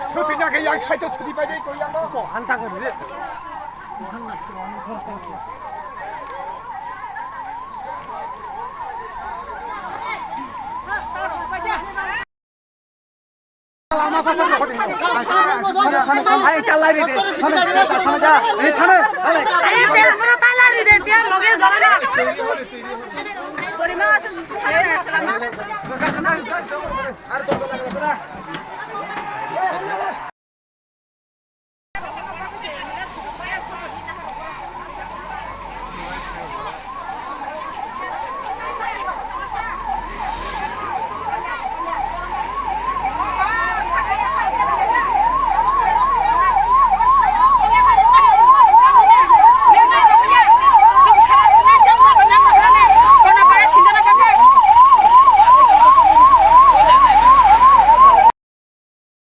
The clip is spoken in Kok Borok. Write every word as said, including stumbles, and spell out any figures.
Suti na ke yang sai to suti pai dei ko yang ko han ta ko de. Hai, kalai ri de. Thane, thane, thane, ja. Ei, thane, thane. Ayo, tel pura talai ri de, pian loge jala na. Porima, ayo, salama.